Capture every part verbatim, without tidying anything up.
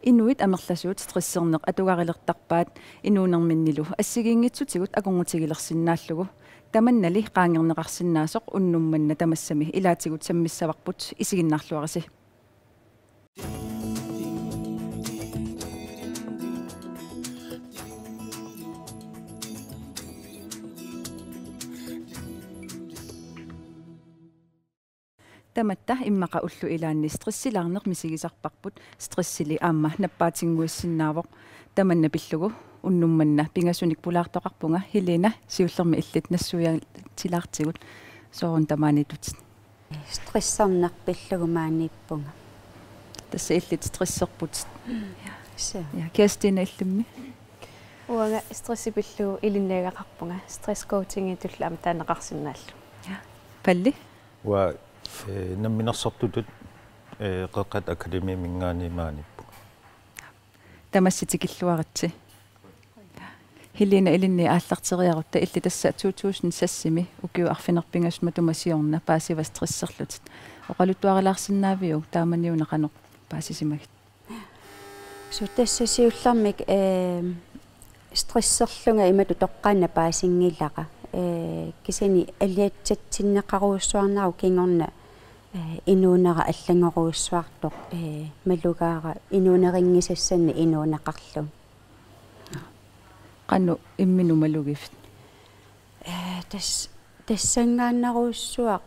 Inuit amerlasuut stresserneq atugarilertarpaat inuunerminnilu assigiinngitsutigut akornutigilersinnaallugu. Tamannali qaangerneqarsinnaasoq unnuk manna tamassami ilaatigut sammissavarput, isiginnaarluarisi. Tamatta immaqa ullut ilaanni stressilaarneq misigisarparput, stressili aamma nappaatinnguissinnaavoq. Tamanna pillugu unnuk manna pingasunik pulaartoqarpunga. Helena, siullermik illit nassuiaatilaartigut, sooruna tamaaniittutit? Stresserneq pillugu maaniippunga. Tassa illit stresserputit. Suu. Ja, Kirstine, illimmi? Uanga stressi pillugu ilinniagaqarpunga, stress coachingitullu aamma taaneqarsinnaallugu. Ja. Palli? Uanga, eh, namminersortutut, eh, Qeqqata Akademiminngaanniit maaniippunga. Tamassi tikilluaritsi. Helena, ilinnut aallarteriarutta, illit tassa to tusind seksimi ukiut arfineq-pingasut matuma siorna paasiva stresserlutit. Oqaluttuarilaarsinnaaviuk taamaniuna qanoq paasisimagit? Suu, tassa siullermik, eh, stresserlunga imatut toqqaannaq paasinngilara. Eh, kisianni aliatsatsinneqarujussuarnera kingorna, eh, inuunera allanngorujussuartoq, eh, malugaara inuunerinngisassannik inuuneqarlunga. Qanoq imminut malugivit? Eh, tas-, tassanngaannarujussuaq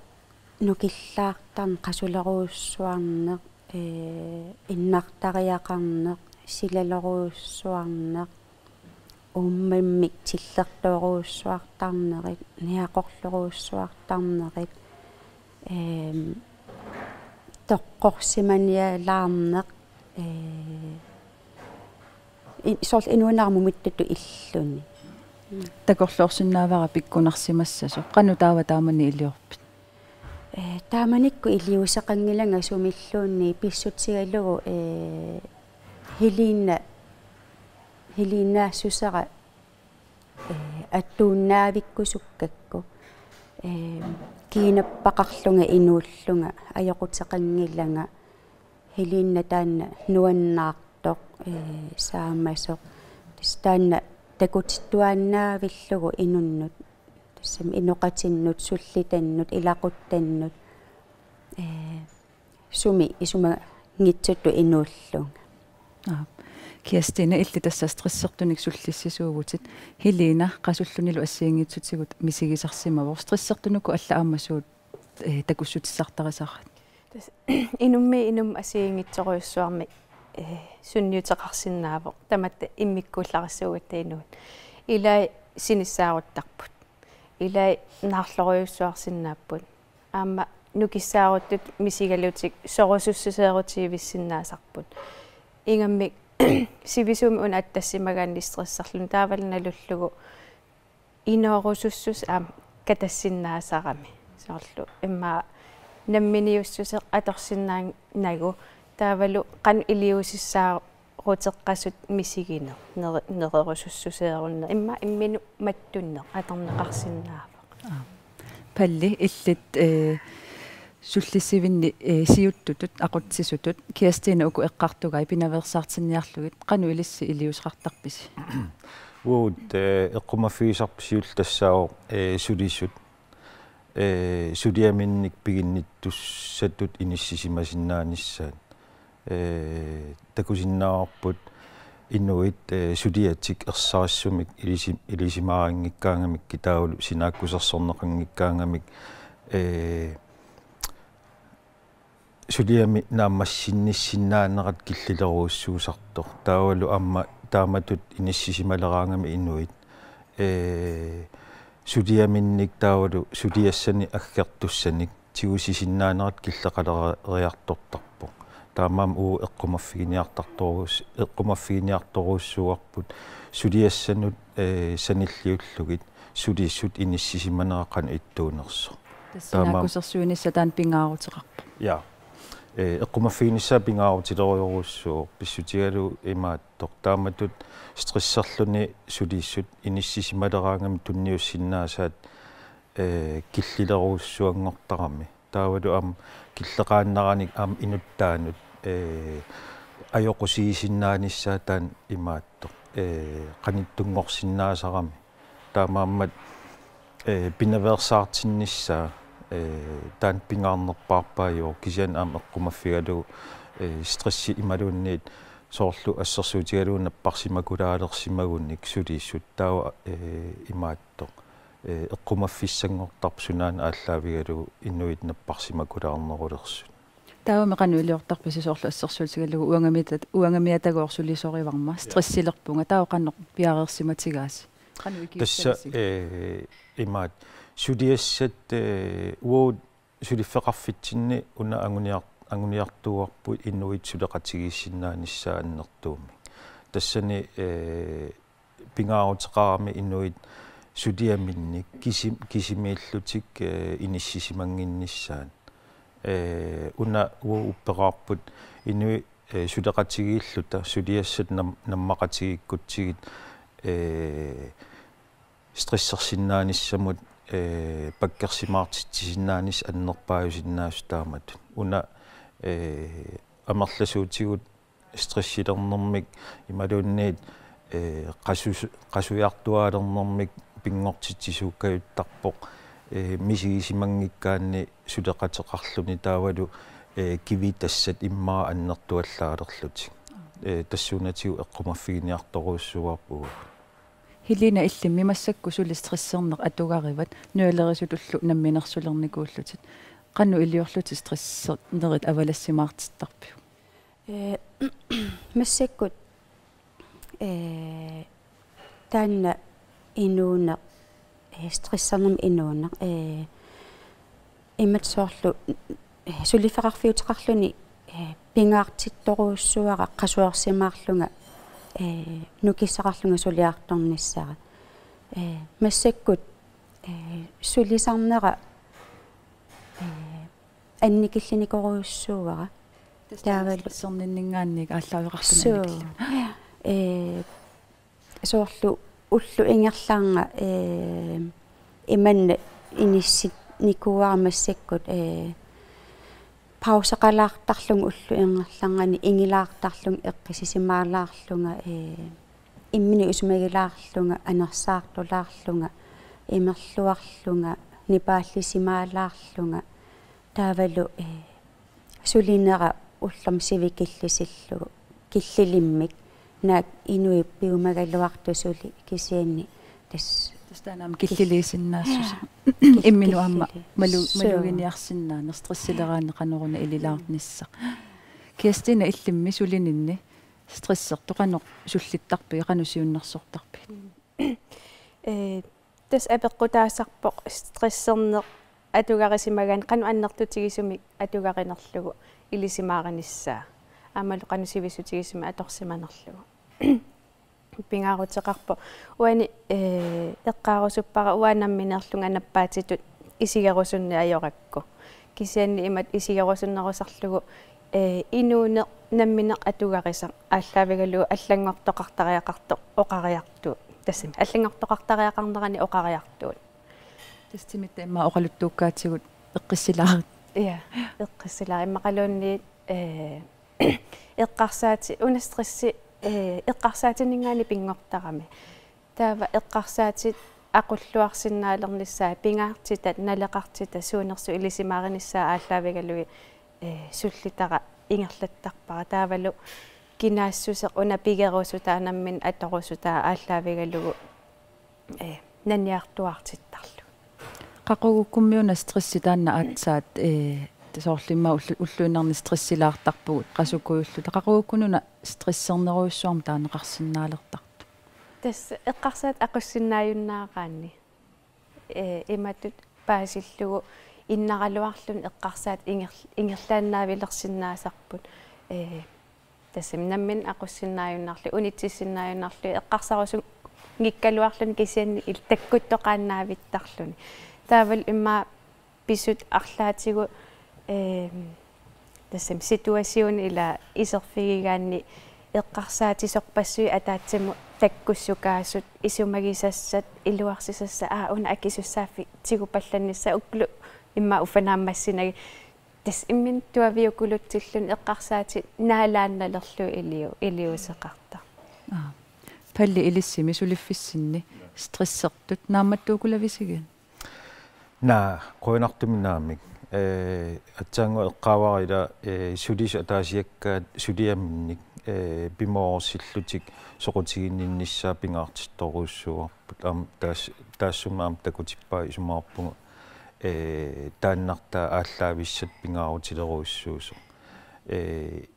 nukillaartarneq, qasulerujussuarneq, eh, innartariaqarneq, silalorujussuarneq, uummammik tillertoorujussuartarnerit, niaqorlorujussuartarnerit, ehm, toqqorsimanialaarneq, eh, i-, soorlu inuunerup mumittutut illuni. Takorloorsinnaavara pikkunarsimassasoq. Qanoq taava taamani iliorpit? Eh, taamanikkut iliuuseqanngilanga sumilluunniit pissutigalugu, eh, Helena, Helenaassusera, eh, attuunnaavikkusukkakku, eh, kiinappaqarlunga inuullunga ajoquteqanngilanga. Helena taanna nuannaartoq, eh, saamasoq. Tassa taanna takutittuaannaavillugu inunnut. Tassami inoqatinnut, sullitannut, ilaquttannut, eh, sumi isumanngitsutut inuullunga. Aap. Kirstine, illit tassa stressertunik sullissisuuvutit. Helena qasullunilu assigiinngitsutigut misigisarsimavoq. Stressertut uku allat aamma suut, eh, takussutissartarisaraat? Tassa inummiit inummut assigiinngitsorujussuarmik, eh, sunniuteqarsinnaavoq. Tamatta immikkuullarissuugatta inuit. Ilai sinissaaruttarput. Ilai naarlorujussuarsinnaapput. Aamma nukissaaruttut misigalutik sorusussuseerutigivissinnaasarput. Ingammik sivisuumik una attassimagaanni stresserluni taavalu nalullugu inoorusussuseq aamma katassinnaasarami. Soorlu immaqa namminiussuseq atorsinnaanagu taavalu qanoq iliuusissaaruteqqasut misigineq, nere-, nererusussuseerunneq, immaqa imminut mattunneq atorneqarsinnaavoq. Aap. Palli, illit, eh, sullissivinni, eh, siuttutut, aqutsisutut, Kirstine uku eqqartugai pinaveersaartinniarlugit, qanoq ilissi iliuuseqartarpisi? Uagut, eh, eqqumaffigisarput siulleq tassaavoq, eh, sulisut, eh, suliaminnik piginnittussatut inissisimasinnaanissaat. Eh, takusinnaavarput inuit, eh, suliatik ersarissumik ilisi-, ilisimarinngikkaangamik, taavalu sinaakkusersorneqanngikkaangamik, eh, suliami naammassinnissinnaanerat killilerujussuusartoq. Taavalu aamma taamatut inissisimaleraangami inuit, eh, suliaminnik taavalu suliassanik aggertussanik tigusisinnaanerat killeqaleriartortarpoq. Taamaammat uagut eqqumaffiginiartartorujus-, eqqumaffiginiartorujussuuarput suliassanut, eh, sanilliullugit sulisut inissisimanera qanoq ittuunersoq. Tassa taamaam-, sinaakkusersuinissaq taanna pingaaruteqarpoq. Ja. Eh, eqqumaffiginissaa pingaarutilerujorujussuuvoq, pissutigalugu imaattoq. Taamatut stresserluni sulisut inissisimalereerami tunniussinnaasaat, eh, killilerujussuanngortarami. Taavalu aamma killeqaannaranik aamma inuttaanut, eh, ajoqusiisinnaanissaa taanna imaattoq, ee, qanittunngorsinnaasarami. Taamaammat, ee, pinaveersaartinnissaa, ee, taanna pingaarnerpaarpaajuvoq, kisianni aamma eqqumaffigalugu, ee, stressi imaluunniit soorlu assersuutigalugu napparsimakulaalersimagunik sulisut taava, ee, imaattoq, ee, eqqumaffissanngortarpoq sunaana aallaavigalugu inuit napparsimakulaarnerulersut. Taavami qanoq iliortarpisi soorlu assersuutigalugu uangamiata-, uangamiatagooq sulisorivarma, ja, stressilerpunga, taava qanoq piareersimatigaasi? Qanoq Tassa, ikiussavisi? Ee, imaat, suliassat, ee, uagut suliffeqarfitsinni una anguniar-, anguniartuuarput inuit suleqatigiissinnaanissaat annertuumik. Tassani, ee, pingaaruteqarami inuit suliaminnik kisi-, kisimiillutik, ee, inissisimannginnissaat. Ee, una uagut upperaarput inuit, ee, suleqatigiilluta suliassat nam-, nammaqatigiikkutsigit, ee, stressersinnaanissamut, ee, pakkersimaartitsisinnaanissamut annerpaajusinnaasut taamatut. Una, ee, amerlasuutigut stressilernermik imaluunniit, ee, qasus-, qasujartuaalernermik pinngortitsisuukkajuttarpoq, ee, misigisimanngikkaanni suleqateqarluni taavalu, ee, kivitassat immaqa annertuallaalerlutik. Ee, tassuunatigut eqqumaffiginiartorujussuuarput uagut. Helena, illimmi massakkut suli stresserneq atugarivat, nualerisutullu namminersulernikuullutit. Qanoq iliorlutit stressernerit avalassimaartittarpiuk? Ee, massakkut, ee, taanna inuuneq, ee, stressernermik inuuneq, ee, imatut soorlu, ee, suliffeqarfiuteqarluni, ee, pingaartittorujussuuara qasuersimaarlunga, ee, nukissaqarlunga suliartornissara. Ee, massakkut, ee, sulisarnera, ee, annikillinikorujussuuara. Tassa taavalu stresserninninngaanniit aallaaveqarluni. Suu. Annikilluni. Ee, soorlu ullup ingerlaannaq, ee, imanna inissinnikuuara massakkut, ee, pauseqalaartarlunga ullup ingerlaannaq, ingilaartarlunga, eqqissisimaalaarlunga, ee, imminut isumagilaarlunga, anersaartulaarlunga, imerluarlunga, nipaallisimaalaarlunga, taavalu, ee, sulinera ullormut sivikillisillugu, killilimmik, naak inuit piumagaluartut suli kisianni tassa. Tassa taanna aamma killiliisinnaassuseq. Kil-, imminut aamma killili-, malu-, suu, maluginiarsinnaaneq, stressileraanni qanoruna ililaarnissaq. Kirstina, illimmi sulininni stressertoq qanoq sullittarpigit, qanoq siunnersortarpigit? Ee, tassa apeqqutaasarpoq stresserneq atugarisimagaanni qanoq annertutigisumik atugarinerlugu ilisimaarinissaq. Aammalu qanoq sivissutigisumik atorsimanerlugu. Pingaaruteqarpoq. Uani, ee, eqqaarusuppara uanga nammineerlunga nappaatitut isigerusunneq ajorakku. Kisianni imatut isigerusunnerusarlugu, ee, inuuneq nammineq atugarisaq aallaavigalugu allanngortoqartariaqartoq oqariartuut. Tassami allanngortoqartariaqarnerani oqariartuut. Tassa timitta immaqa oqaluttuukkaatigut eqqissilaarit. Ja, eqqissilaarit immaqaluunniit, ee, eqqarsaati-, una stressi, ee, eqqarsaatininngaanniit pinngortarami. Taava eqqarsaatit aqulluarsinnaalernissaat, pingaartitat, naleqartitat, suunersut ilisimaarinissaq aallaavigalugit, ee, sullitara ingerlattarpara. Taavalu kinaassuseq una pigerusutaa nammineq atorusutaa aallaavigalugu, ee, naniartuaartittarlugu. Qaqugukkummi una stressi taanna aatsaat, ee, soorlu immaqa ullu-, ulluinnarni stressilaartarpugut qasukujulluta. Qaqugukkuni una stressernerujussuarmik taaneqarsinnaalertartoq? Tassa eqqarsaat aqussinnaajunnaaraanni. Ee, imatut paasillugu innaraluarluni eqqarsaat inger-, ingerlaannaavilersinnaasarput. Ee, tassami nammineq aqussinnaajunnaarluni, unitsissinnaajunnaarluni, eqqarsarusunngikkaluarluni kisianni il-, takkuttoqaannaavittarluni. Taavalu immaqa pisut arlaatigut, eem, tassami situationi ila iserfigigaanni eqqarsaatisorpassuit ataatsimut takkussukaasut, isumagisassat, iluarsisassat, aa, una akisussaaffik tigupallannissaa, uku immaqa uffa naammassinagit, Tassa imminut tuaviukulutsilluni eqqarsaatit naalaannalerlugu iliu-, iliuuseqartartut. Aa. Palli ilissimi suliffissinni stressertut naammattuukulavisigiuk? Naa, qujanartumik naamik. Ee, aatsaannguaq eqqaavara ila, ee, sulisut ataasiakkaat suliaminnik, ee, pimoorussillutik soqutiginninnissaat pingaartittorujussuuarput. Aamma taas-, taassuma aamma takutippaa isumaqarpunga, ee, taannartaa aallaavissat pingaarutilerujussuusoq. Ee,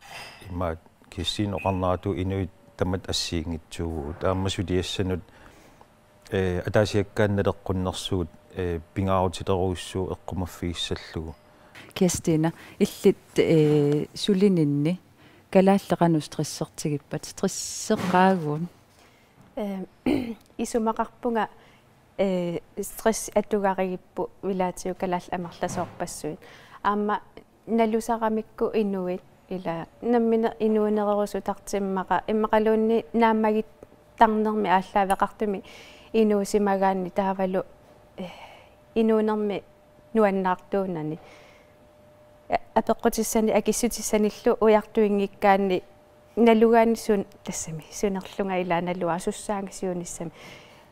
imaat Kirstine oqarneratut inuit tamatta assigiinngitsuuvugut. Aamma suliassanut, ee, ataasiakkaanut naleqqunnersugut, ee, pingaarutilerujussuuvoq eqqumaffigissallugu. Kirstine, illit, ee, sulininni kalaallit qanoq stressertigippat, stresseqaagut? Ee, isumaqarpunga, ee, stress atugarigippoq ilaatigut kalaallit amerlasoorpassuit. Aamma nalusaramikku inuit ila nammineq inuunererusutartut immaqa-, immaqaluunniit naammagittarnermi aallaaveqartumik inuusimagaanni taavalu, eh, inuunermi nuannaartuunani. A-, apeqqutissanik akissutissanillu ujartuinngikkaanni nalugaanni sun-, tassami sunerlunga ilaa naluara sussaanga siunissami.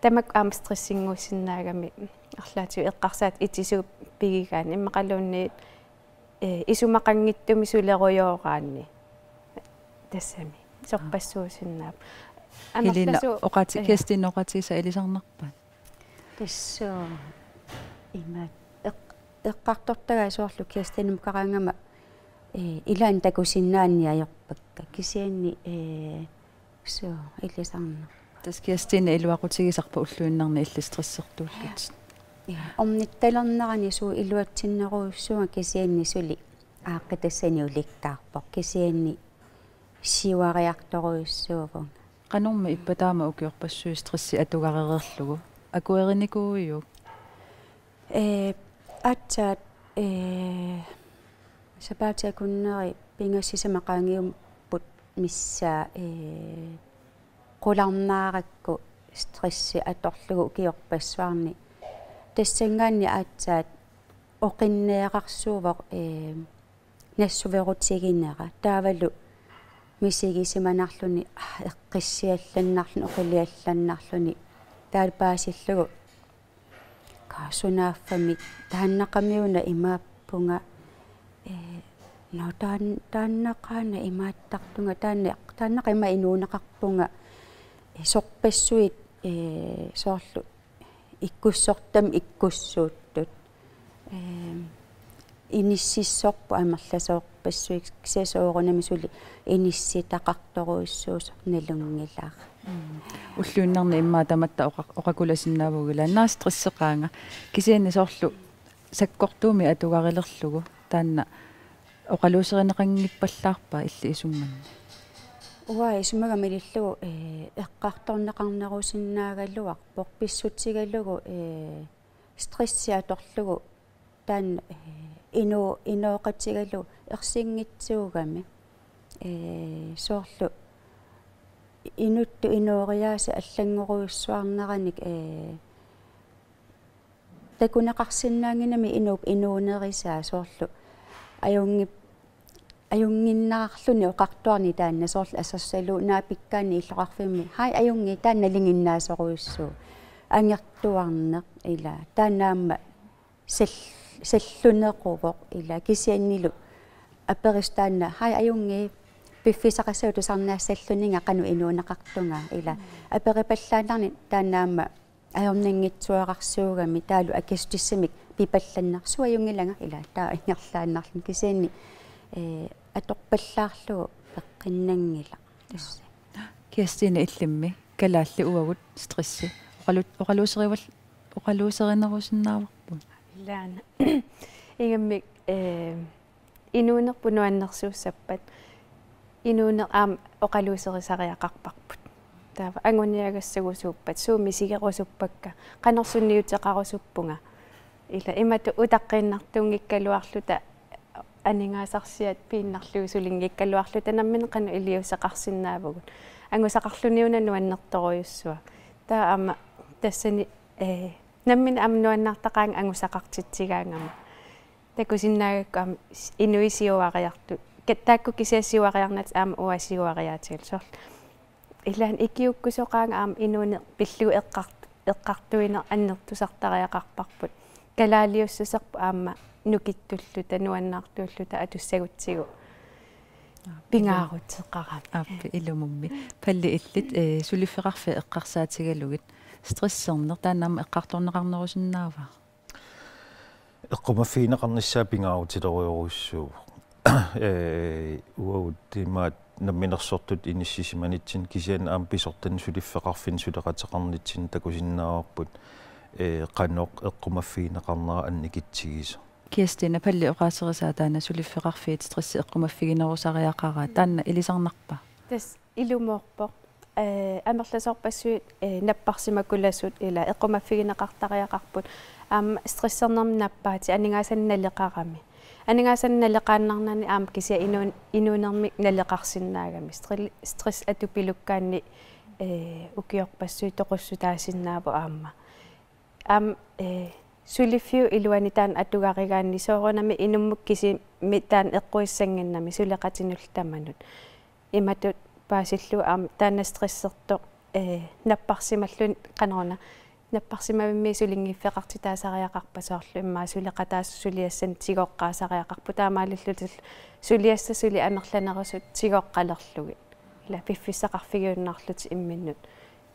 Tamakku aamma stressinnguussinnaagami arlaatigut eqqarsaatit itisuut pigigaanni immaqaluunniit, eh, isumaqanngitsumik sulerujooraanni. Tassami. Sorpassuusinnaapput. Helena, amerlasoorput, oqaati-, eh, Kirstine oqaatigisat ilisarnarpat? Tassa ima eq-, eqqartortagaat soorlu Kirstinemukaraangama, eh, ilaanni takusinnaaniarpakka. Kisianni, eh, suu, ilisarnaq. Tassa Kirstine iluaqutigisarpa ulluinnarni illit stressertuullutit? Ja. Ornittalernerani suu iluatsinnerujussuunga kisianni suli aaqqitassani ulikkaarpoq. Kisianni siuariartorujussuuvunga. Qanormi ippa taama ukiorpassuit stressi atugarereerlugu? Akuerinikuuiuk? Ee, aatsaat, ee, sapaatip akunneri pingasut sisamat qaangiupput missaa, ee, qularnaarakku stressi atorlugu ukiorpassuarni. Tassanngaanniit aatsaat oqinneqarsuuvoq, ee, nassuerutiginera. Taavalu misigisimanarluni, ah, eqqissiallannarluni, oqiliallannarluni. Taavalu paasillugu kaasunaafami taannaqamiuna imaappunga, eh, no taan-, taannaqaana imaattartunga, taanna-, taannaqa ima inuuneqarpunga, eh, sorpassuit, eh, soorlu ikkussortamik ikkussuuttut. Ehm, inississorput amerlasoorpassuit, kisianni soorunami suli inissitaqartorujussuusoq nalunngilara. Mm. Ulluinnarni immaqa tamatta oqa-, oqakulasinnaavugut ilaa. Naak stresseqaanga. Kisianni soorlu sakkortuumik atugarilerlugu taanna oqaluuserineqanngippallaarpa illit isumanni? Uanga isumagama ilillugu, eh, eqqartorneqarnerusinnaagaluarpoq pissutigalugu, eh, stressi atorlugu taanna, eh, inoo-, inooqatigalugu ersinngitsuugami. Eh, soorlu inuttut inooriaaseq allanngorujussuarneranik, eh, takuneqarsinnaannginnami inuup inuunerisaa soorlu ajunngip-, ajunngiinnarluni oqartuarni taanna soorlu assersuutigalugu naapikkaanni illoqarfimmi: Hej, ajunngi, taanna nalinginnaasorujussuuvoq. Angertuarneq ilaa. Taanna aamma sal-, sallunequvoq ilaa. Kisiannili aperisut taanna: Hej, ajunngi, piffissaqassaanga tusarnaassalluninnga qanoq inuuneqartunga ilaa. Aperipallaannarni taanna aamma ajornanngitsuararsuugami taavalu akissutissamik pipallannaq: Suu, ajunngilanga ilaa, taava ingerlaannarluni. Kisianni, eh, atorpallaarlugu peqqinnanngilaq tassa. Kirstine, illimmi kalaallit uagut stressi oqalu-, oqaluuserival-, oqaluuserinerusinnaavarput? Ilaana. Ingammik, eh, inuunerput nuannersuussappat, inuuneq aamma oqaluuserisariaqarparput. Taava anguniagassagusuuppat, suut misigerusuppakka, qanoq sunniuteqarusuppunga. Ila imatut utaqqiinnartunngikkaluarluta, aningaasarsiat piinnarlugit sulinngikkaluarluta nammineq qanoq iliuuseqarsinnaavugut. Angusaqarluniuna nuannertorujussuaq. Taava aamma tassani, eh, nammineq aamma nuannaartaqaanga angusaqartitsigaangama. takusinnaagakku aamma s-, inuit siuariartut. Ka-, taakku kisianni siuariarnatik aamma uanga siuariaatigalugu. Soorlu ilaanni ikiukkusoqaanga aamma inuuneq pillugu eqqart-, eqqartuineq annertusartariaqarparput. Kalaaliussuserput aamma nukittulluta, nuannaartuulluta atussagutsigu. Aap, pingaaruteqarami. Aap, ilumummi. Palli illit, eh, suliffeqarfiit eqqarsaatigalugit. Stresserneq taanna aamma eqqartorneqarnerusinnaava? Eqqumaffigineqarnissaa pingaarutilerujorujussuuvoq. Eh, uagut imaat namminersortut inissisimanitsinni kisianni aamma pisortanni suliffeqarfinni suleqateqarnitsinni takusinnaavarput, eh, qanoq eqqumaffigineqarnera annikitsigisoq. Kirstine, Palli oqaaserisaa taanna suliffeqarfiit stressi eqqumaffiginerusariaqaraat, taanna ilisarnarpa? Tassa ilumoorpoq. Eh, amerlasoorpassuit, eh, napparsimakulaasut ila eqqumaffigineqartariaqarput. Aamma stressernermi nappaatit aningaasanik naleqarami. Aningaasanik naleqaannarnani aamma kisianni inuun-, inuunermik naleqarsinnaagami. Stre-, stress atupilukkaanni, eh, ukiorpassuit toqussutaasinnaavoq aamma. Aamma, eh, suliffiup iluani taanna atugarigaanni soorunami inummut kisimi taanna eqquissannginnami suleqatinullu tamanut. Imatut paasillugu aamma taanna stressertoq, eh, napparsimalluni qanoruna. Napparsimavimmi sulinngiffeqartitaasariaqarpat soorlu immaqa suleqataasoq suliassanik tigoqqaasariaqarpoq taamaalillutillu suliassat suli amerlanerusut tigoqqalerlugit. Ila piffissaqarfigiunnaarlutik imminnut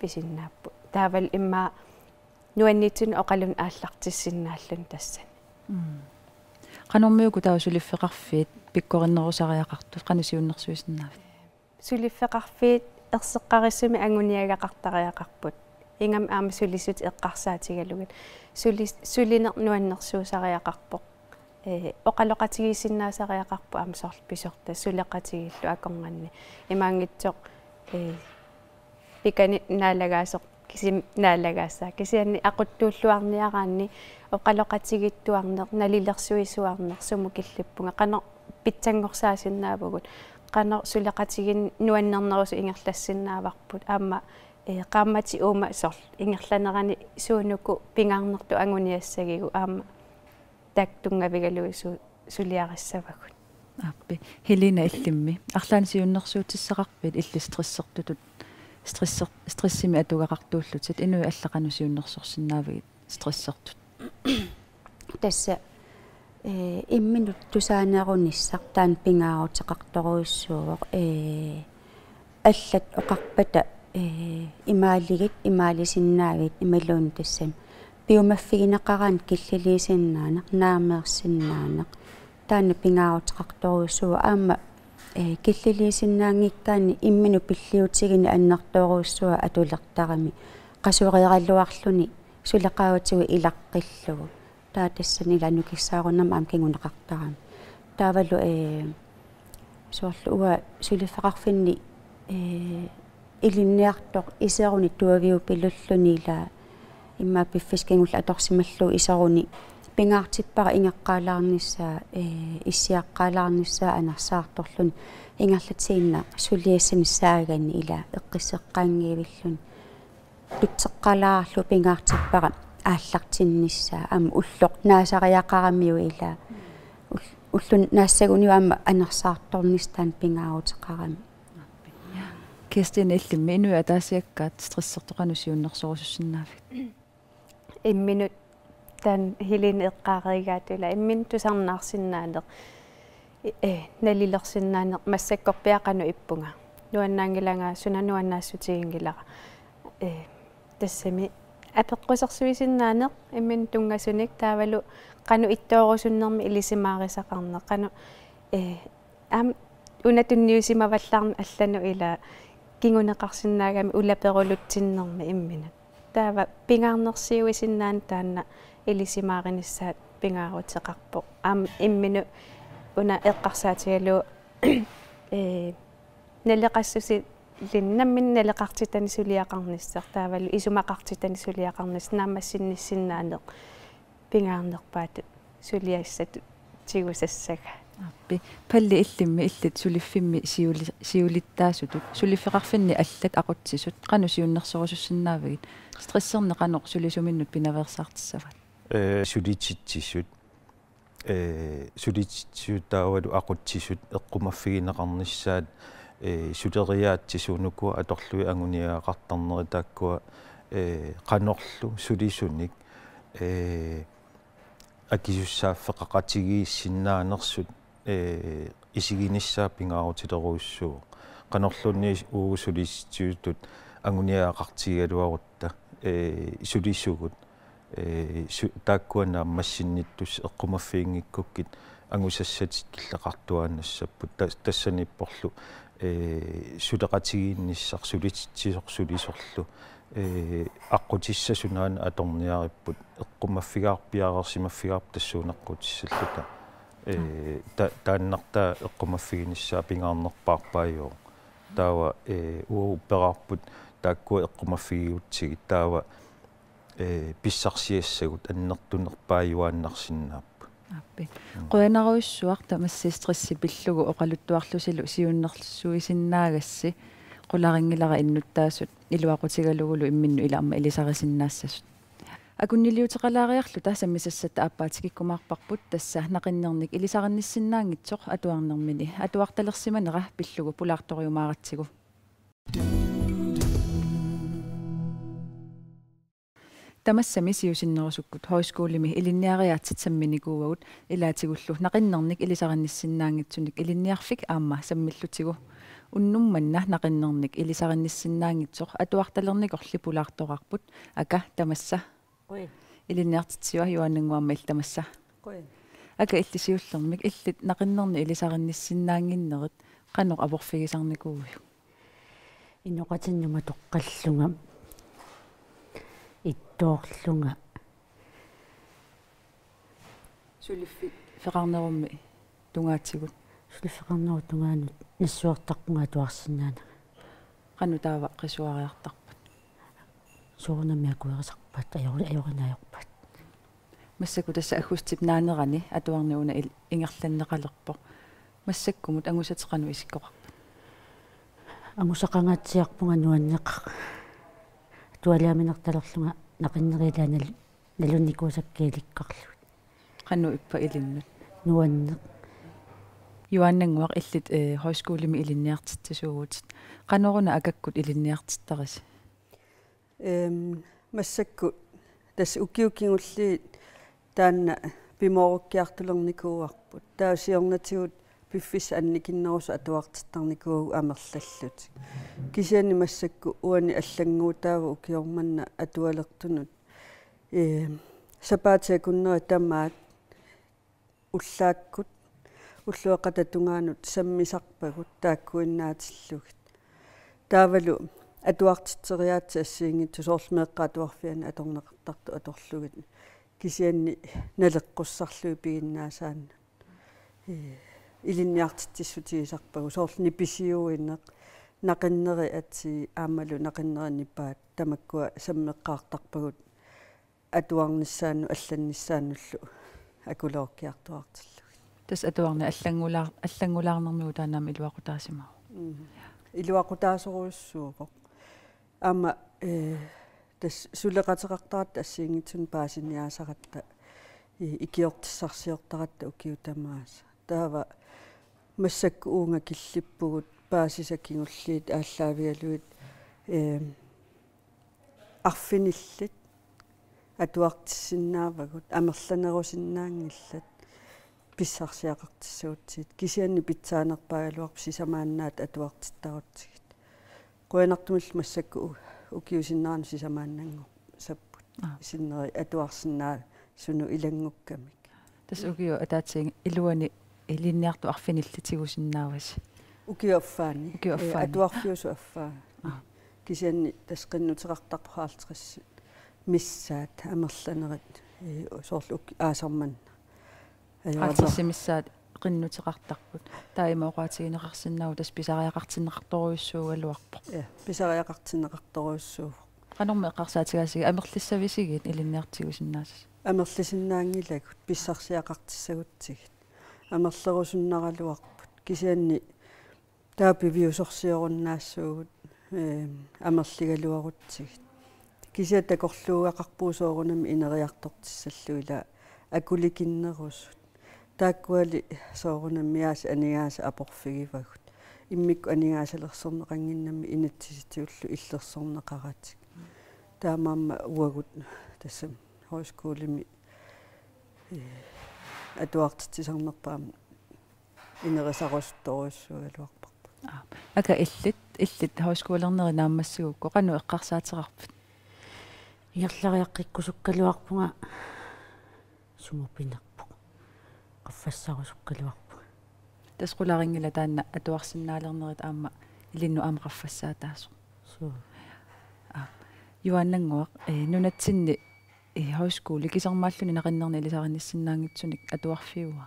pisinnaapput. Taavalu immaqa nuanniitsunik oqalunneq aallartissinnaalluni tassani. Mm. Qanormi uku taava suliffeqarfiit pikkorinnerusariaqartut qanoq siunnersuisinnaavit? Suliffeqarfiit erseqqarissumik anguniagaqartariaqarput. Ingammik aamma sulisut eqqarsaatigalugit. Suli-, sulineq nuannersuusariaqarpoq. Eh, oqaloqatigiissinnaasariaqarpoq aamma soorlu pisortat suleqatigiillu akornanni. Imaanngitsoq, eh, pikani naalagaasoq kisimi naalagaassaaq. Kisianni aquttuulluarniaraanni oqaloqatigiittuarneq, nalilersuisuarneq, sumut killippunga, qanoq pitsanngorsaasinnaavagut, qanoq suleqatigiinneq nuannernerusut ingerlassinnaavarput. Aamma, eh, qaammatit uuma soorlu ingerlanerani suunuku pingaarnertut anguniassagigut aamma taakku tunngavigalugit su-, suliarissavagut. Aappi. Helena, illimmi arlaannik siunnersuutissaqarpit illit stressertutut, stresser-, stressimik atugaqartuullutit, inuit allat qanoq siunnersorsinnaavigit stressertut? Tassa, eh, imminut tusaanerunissaq taanna pingaaruteqartorujussuuvoq, eh, allat oqarpata, eh, imaaligit, imaalisinnaagit imaluunniit tassami piumaffigineqaraanni killiliisinnaaneq, naameersinnaaneq. Taanna pingaaruteqartorujussuuvoq aamma, eh, killiliisinnaanngikkaanni imminut pilliutigineq annertoorujussuaq atulertarami. Qasuereeraluarluni suleqaatigut ilaqqillugu. Taava tassani ila nukissaarunarmat aamma kinguneqartarami. Taavalu, eh, soorlu uanga suliffeqarfinni, eh, ilinniartoq iseruni tuaviupilulluni ila immaqa piffissaq kingulleq atorsimallugu iseruni pingaartippara ingeqqaalaarnissaa, eh, issiaqqaalaarnissaa anersaartorluni ingerlatiinnaq suliassanik saagani ila eqqisseqqaanngivilluni. Tutseqqalaarlugu pingaartippara aallartinnissaa aamma ulloq naasariaqaramiuk ila. Ull-, ulloq naassaguniuk aamma anersaartornissaq taanna pingaaruteqarami. Kirstine, illimmi inuit ataasiakkaat stressertut qanoq siunnersorusussinnaavigit? Imminut taanna Helena eqqaareerigaatut ila imminut tusarnaarsinnaaneq. Eh, nalilersinnaaneq massakkorpiaq qanoq ippunga. Nuannaanngilanga suna nuannaassutiginngilara. Eh, tassami apeqqusersuisinnaaneq imminut tunngasunik taavalu qanoq ittoorusunnermi ilisimaarisaqarneq. Qanoq, eh, aamma una tunniusimavallaarneq allanut ila kinguneqarsinnaagami ulaperulutsinnermi imminut. Taava pingaarnersiuisinnaaneq taanna ilisimaarinissaq pingaaruteqarpoq. Aamma imminut una eqqarsaatigalugu, eh, naleqassusillit nammineq naleqartitanik suliaqarnissaq taavalu isumaqartitanik suliaqarnissaq naammassinnissinnaaneq pingaarnerpaatut suliassatut tigusassagaa. Aappi. Palli, illimmi illit suliffimmi siuli-, siulittaasutut, suliffeqarfinni allat aqutsisut, qanoq siunnersorusussinnaavigit? Stresserneq qanoq sulisuminnut pinaveersaartissavaat? Eh, sulititsisut. ee, sulititsisut taavalu aqutsisut eqqumaffigineqarnissaat, ee, suleriaatsit suunuku atorlugit anguniagaqartarnerat taakkua, ee, qanorlu sulisunik, ee, akisussaaffeqaqatigiissinnaanersut, ee, isiginissaa pingaarutilerujussuuvoq. Qanorluunniit uagut sulititsisutut anguniagaqartigigaluarutta, ee, sulisugut, ee, su-, taakkua naammassinnittussat eqqumaffiginngikkukkit angusassatit killeqartuaannassapput. Tas-, tassaniipporlu, ee, suleqatigiinnissaq sulititsisoq sulisorlu, ee, aqqutissat sunaana atorniaripput, eqqumaffigaarpiareersimaffigaarput tassuuna aqqutissalluta. Ee, ta-, taannartaa eqqumaffiginissaa pingaarnerpaarpaajuvoq. Taava, ee, uagut upperaarput taakkua eqqumaffigigutsigit, taava, ee, pissarsiassagut annertunerpaajuaannarsinnaapput. Aappi. Mm. Qujanarujussuaq tamassi stressi pillugu oqaluttuarlusilu siunnersuisinnaagassi, qularinngilara innuttaasut iluaqutigalugulu imminnut ilaa aamma ilisarisinnaassasut. Akunniliuteqalaariarluta sammisassatta aappaa tikikkumaarparput, tassa naqinnernik ilisarinnissinnaanngitsoq atuarnermini atuartalersimanera pillugu pulaartorujumaaratsigu. Tamassami siusinnerusukkut højskolemi ilinniariaatsit samminikuuagut, ilaatigullu naqinnernik ilisarinnissinnaanngitsunik ilinniarfik aamma sammillutigu. Unnuk manna naqinnernik ilisarinnissinnaanngitsoq atuartalernikorli pulaartoraarput. Aka, tamassa. Qujan. Ilinniartitsivaa Juaannannguaq aamma illit tamassa. Qujan. Aka, illit siullermik, illit naqinnernik ilisarinnissinnaannginnerit qanoq aporfigisarnikuuiuk? Inoqatinnut matoqqallunga, ittoorlunga. Suliffeqarnerummi tungaatigut. Suliffeqarnerup tungaanut nassuertarpunga atuarsinnaanera. Qanoq taava qisuariartarpat? Soorunami akuerisarpaat, ajori-, ajorinaajorpaat. Massakkut tassa aggustip naanerani atuarneq una il-, ingerlanneqalerpoq. Massakkumut angusatit qanoq isikkoqarput? Angusaqangaatsiarpunga nuanneqaaq. Atualiaminertalerlunga naqinnerilaanal-, nalunnikuusakka ilikkarlugit. Qanoq ippa ilinnut? Nuanneq. Juaannannguaq, illit, eh, højskolemi ilinniartitsisuuvutit. Qanoruna Akakkut ilinniartittarisi? Ehm, massakkut tassa ukiut kingulliit taanna pimoorukkiartulernikuuarput. Taava siornatigut piffissaq annikinnerusoq atuartittarnikuuagut amerlallutik. Kisianni massakkut uani allannguutaavoq ukioq manna atualertunut. Ehm, sapaatip akunneri tamaat ullaakkut ulloqeqqata tungaanut sammisarpagut taakkuinnaatillugit. Taavalu atuartitseriaatsit assigiinngitsut, soorlu meeqqat atuarfianni atorneqartartut atorlugit, kisianni naleqqussarlugit piginnaasaannut. Ee, ilinniartitsissutigisarpagut, soorlu nipisiuineq, naqinneri atii aammalu naqinneri nipaat, tamakkua sammeqqaartarpagut atuarnissaannut allannissaannullu akulerukkiartuaartillugit. Tassa atuarneq allanngulaar-, allanngulaarnermigut taanna aamma iluaqutaasimavoq. Mm. Iluaqutaasorujussuuvoq. Aamma, eh, tassa suleqateqartaratta assigiinngitsunik paasiniaasaratta, i-, ikiortissarsiortaratta ukiut tamaasa. Taava massakkut uunga killippugut paasisat kingulliit aallaavigalugit, eh, arfinillit atuartissinnaavagut, amerlanerusinnaanngillat pissarsiaqartissagutsigit. Kisianni pitsaanerpaagaluarpoq sisamaannaat atuartittarutsigit. Qujanartumillu massakkut u-, ukiup sinnerani sisamaannanngorsapput. Aa. Sinneri atuarsinnaasunut ilanngukkamik. Tassa ukiup ataatsip iluani ilinniartut arfinillit tigusinnaavasi? Ukiup affaani. Ukiup affaani. Ee, atuarfiusut affaa. Aa. Kisianni tassa qinnuteqartarpoq halvtreds missaat amerlanerit, ee, soorlu uk-, aasaq manna. Ajorama. Halvtreds missaat qinnuteqartarput. Taava ima oqaatigineqarsinnaavoq tassa pisariaqartinneqartorujussuugaluarpoq. Ja, pisariaqartinneqartorujussuuvoq. Qanormi eqqarsaatigaasigut, amerlissavisigit ilinniartut tigusinnaasasi? Amerlisinnaanngilagut, pissarsiaqartissagutsigit. Amerlerusunnaraluarput. Kisianni taava piviusorsiorunnaassuugut, eem, amerligaluarutsigit. Kisianni takorluugaqarpugut soorunami ineriartortissallugit, ila Taakkuali soorunami aasiit aningaasat aporfigivagut. Immikkut aningaasalersorneqannginnami inatsisitigut illersorneqaratik. Taamaammat uagut tassami højskolemi, eh, atuartitsisarnerpaamik inerisarusuttorujussuugaluarparput. Aap. Aka, illit, illit højskolernerit naammassigukku qanoq eqqarsaateqarpit? Ingerlariaqqikkusukkaluarpunga sumut pinerpoq. Qaffassarusukkaluarpunga. Tassa qularinngilaq taanna atuarsinnaalernerit aamma ilinnut aamma qaffassaataasoq. Suu. Aap. Juaannannguaq, eh, nunatsinni, eh, højskole kisermaalluni naqinnernik ilisarinissinnaanngitsunik atuarfiua?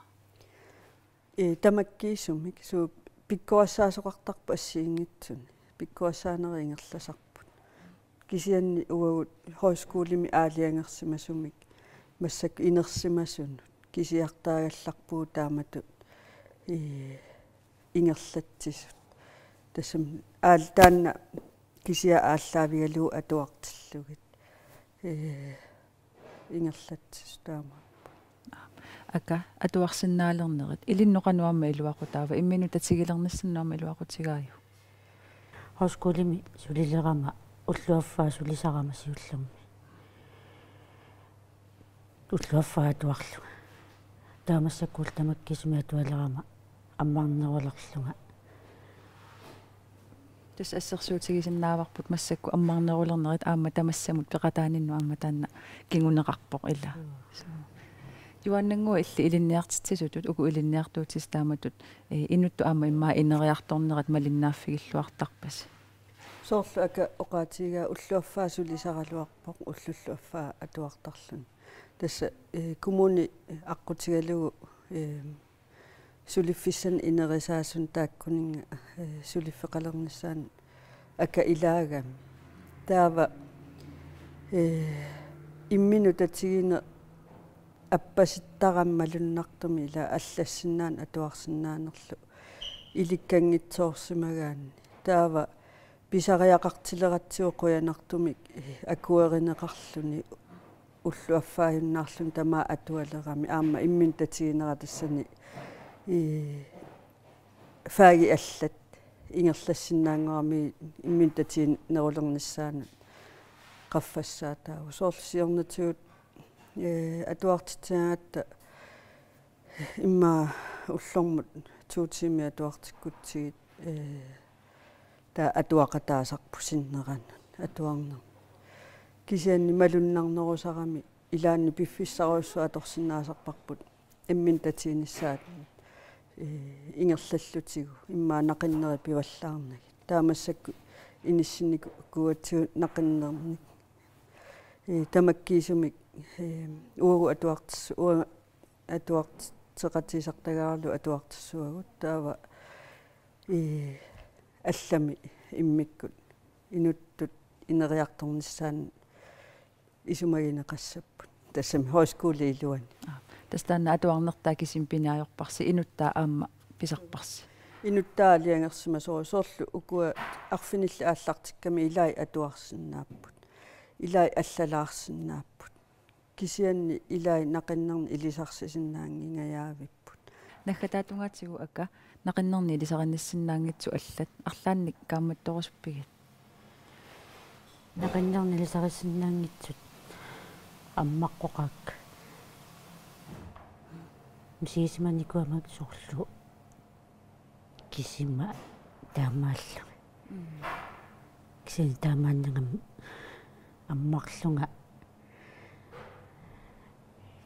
Ee, tamakkiisumik, suu, pikkorissaasoqartarpoq assigiinngitsuni. Pikkorissaanerit ingerlasarput. Kisianni uagut højskolemi aalajangersimasumik massakkut inersimasunut kisiartaagallarpugut taamatut, ee, ingerlatsisut. Tassami aal-, taanna kisiat aallaavigalugu atuartillugit. Ee, ingerlatsisut taamaapput. Aka, atuarsinnaalernerit ilinnut qanoq aamma iluaqutaava, imminut tatigilernissannut aamma iluaqutigaajuk? Højskolemi sulilerama ulloq affaa sulisarama siullermik. Ulloq affaa atuarlunga. Taava massakkut tamakkiisumik atualerama ammarnerulerlunga. Tassa assersuutigisinnaavarput massakkut ammarnerulernerit aamma tamassamut peqataaninnut aamma taanna kinguneqarpoq, ilaa. Mm. Suu. Juaannannguaq, illit ilinniartitsisutut, uku ilinniartuutisi taamatut, eh, inuttut aamma immaqa ineriartornerat malinnaaffigiluartarpasi? Soorlu aka oqaatigaa ulloq affaa sulisaraluarpoq, ullullu affaa atuartarluni. Tassa, eh, kommuni aqqutigalugu, eh, suliffissanik inerisaasunut taakkuninnga, eh, suliffeqalernissaanut aka ilaagami. Taava, eh, imminut tatigineq appasittarami malunnartumik, ilaa, allassinnaaneq atuarsinnaanerlu ilikkanngitsoorsimagaanni. Taava pisariaqartileratsigu qujanartumik, eh, akuerineqarluni ulloq affaajunnaarluni tamaat atualerami, aamma imminut tatiginera tassani, ee, fagit allat ingerlassinnaanngoramigit imminut tatiginerulernissaanut qaffassaataavoq. Soorlu siornatigut, ee, atuartitsiniagatta immaqa ullormut to tiimit atuartikkutsigit, ee, taava atuaqataasarput sinneranut atuarnermi. Kisianni malunnarnerusarami ilaanni piffissarujussuaq atorsinnaasarparput imminut tatiginissaat, ee, ingerlallutigu immaqa naqinnerit pivallaarnagit. Taava massakkut inissinnikkuatsigu naqinnernik. Ee, tamakkiisumik, ee, uagut atuartis-, uagut atuarteqatigisartagaaralugu atuartissuagut, taava, ee, allami immikkut inuttut ineriartornissaannut isumagineqassapput. Tassami højskolep iluani. Aa, tassa taanna atuarnertaaq kisimi pinaajorparsi, inuttaa aamma pisarparsi. Inuttaa aalajangersimasoq, soorlu ukua arfinillit aallartikkamik ilai atuarsinnaapput. Ilai allalaarsinnaapput. Kisianni ilai naqinnernik ilisarsisinnaanngingajaavipput. Naggataatungaatigut aka naqinnernik ilisarinissinnaanngitsut allat, arlaannik kaammattorusuppigit? Naqinnernik ilisarisinnaanngitsut ammaqqoqaakka. Misigisimanikuugama soorlu kisima taamaallunga. Mm. Kisianni taamaannagami ammarlunga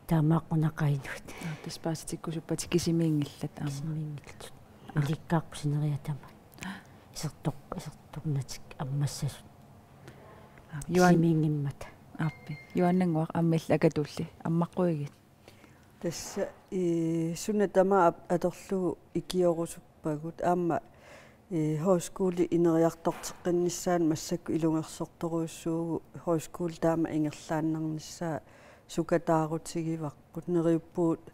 taamaaqqunaqaaq inuit. Aa, tassa paasitikkusuppatit kisimiinngillat aamma. Kisimiinngillat. Aa. Ulikkaarput sineriak tamaat. Isertoq-, isertornatik ammassasut. Aa, Juan-, kisimiinngimmata. Aappi. Juaannannguaq, aamma illit akatulli ammaqquigit? Tassa, ee, suna tamaat ap-, atorlugu ikiorusuppagut. Aamma, ee, højskole ineriartorteqqinnissaanut massakkut ilungersortorujussuuvugut, højskole taama ingerlaannarnissaa sukataarutigivarput. Neriuppugut,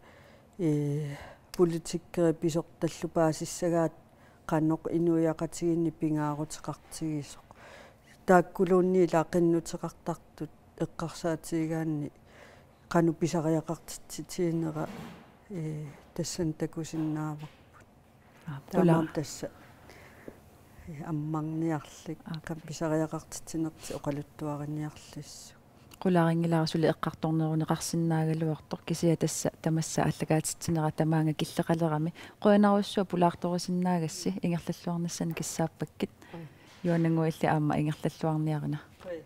ee, politikerit pisortallu paasissagaat qanoq inuiaqatigiinni pingaaruteqartigisoq. Taakkuluunniit ilaa qinnuteqartartut eqqarsaatigigaanni qanoq pisariaqartitsitiginera, Ee, tassani takusinnaavarput. Aa, Taamaammat pula-, tassa, ee, ammarniarlik, Aa. qam-, pisariaqartitsinertik oqaluttuariniarlissut. Qularinngilara suli eqqartorneruneqarsinnaagaluartoq, kisianni tassa tamassa aallakaatitsinera tamaanga killeqalerami. Qujanarsuaq pulaartorisinnaagassi, ingerlalluarnissannut kissaappakkit. Oi. Juanannguilli aamma ingerlalluarniarina. Oi.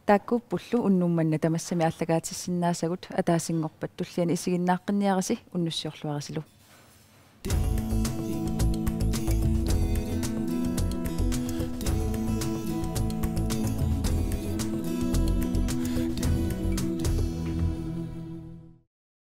Taakkuuppullu unnuk manna tamassami aallakaatissinnaasagut, ataasinngorpat tulliani isiginnaaqqinniarisi, unnussiorluarisilu.